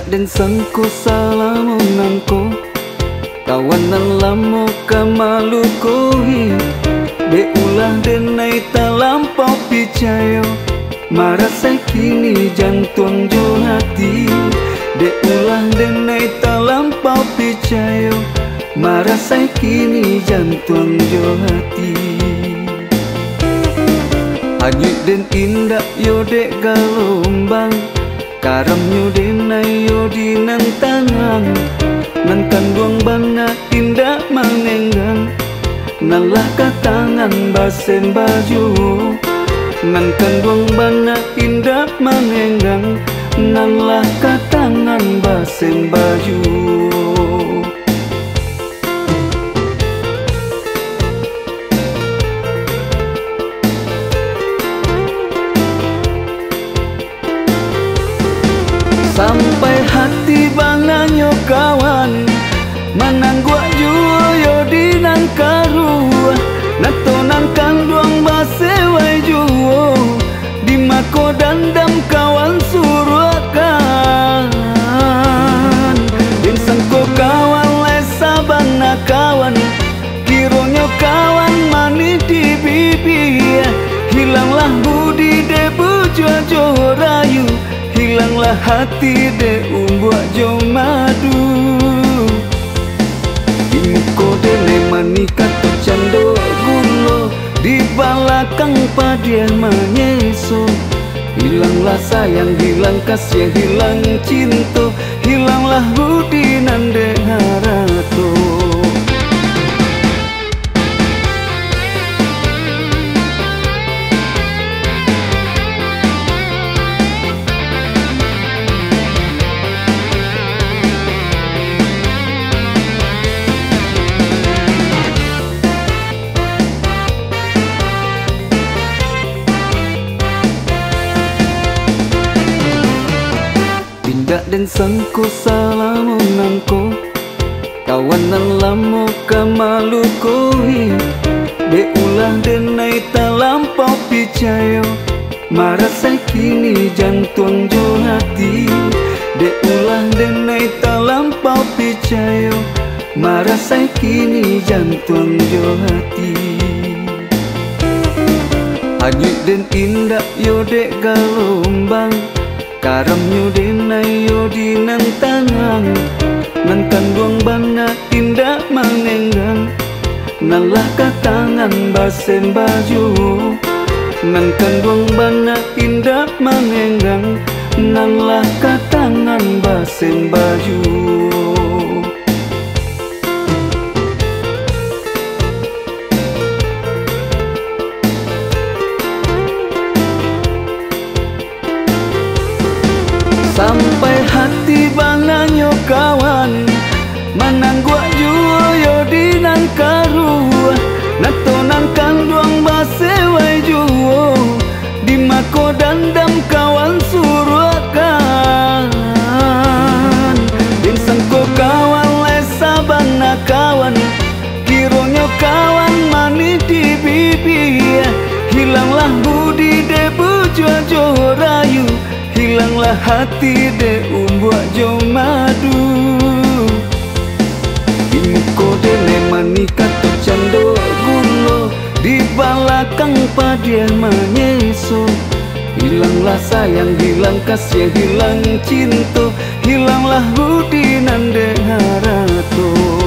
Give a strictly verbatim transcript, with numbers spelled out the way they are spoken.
Den sangko salamo nangko, kawan nan lamo ka malukohi. Dek ulah denai talampau picayo, marasai kini jantuang jo hati. Dek ulah denai talampau picayo, marasai kini jantuang jo hati. Anyuik den indak yo dek galombang, karamnyo denai yo di nan tanang. Nan kanduang bana indak mangenggang, nan lah ka tangan basemba juo. Nan kanduang bana indak mangenggang, nan lah ka tangan basemba juo. Sampai hati bananyo kawan, manangguak juo yo di nan karuah, nato nan kanduang basewai juo. Di mako dandam kawan suruakkan, din sangko kawan lai sabana kawan, kironyo kawan manih di bibia. Hilanglah budi dek bujua jo rayu, hilanglah hati dek umbuak jo madu. Di muko denai manih kato cando gulo, di balakang padiah manyeso. Hilanglah sayang, hilang kasiah, hilang cinto, hilanglah budi nan dek harato. Indak den sangko salamo nangko, kawan nan lamo ka malukohi. Dek ulah denai talampau picayo, marasai kini jantuang jo hati. Dek ulah denai talampau picayo, marasai kini jantuang jo hati. Anyuik den indak yo dek galombang, karamnyo denai yo di nan tanang. Nan kanduang bana indak mangenggang, nan lah ka tangan basemba juo. Nan kanduang bana indak mangenggang, nan lah ka tangan basemba juo. Sampai hati bananyo kawan, manangguak juo yo di nan karuah, nato nan kanduang basewai juo. Di mako dandam kawan suruakkan, din sangko kawan lai sabana kawan, kironyo kawan manih di bibia. Hilanglah budi dek bujua jo rayu, hilanglah hati dek umbuak jo madu. Di muko denai manih kato cando gulo, di balakang padiah manyeso. Hilanglah sayang, hilang kasiah, hilang cinto, hilanglah budi nan dek harato.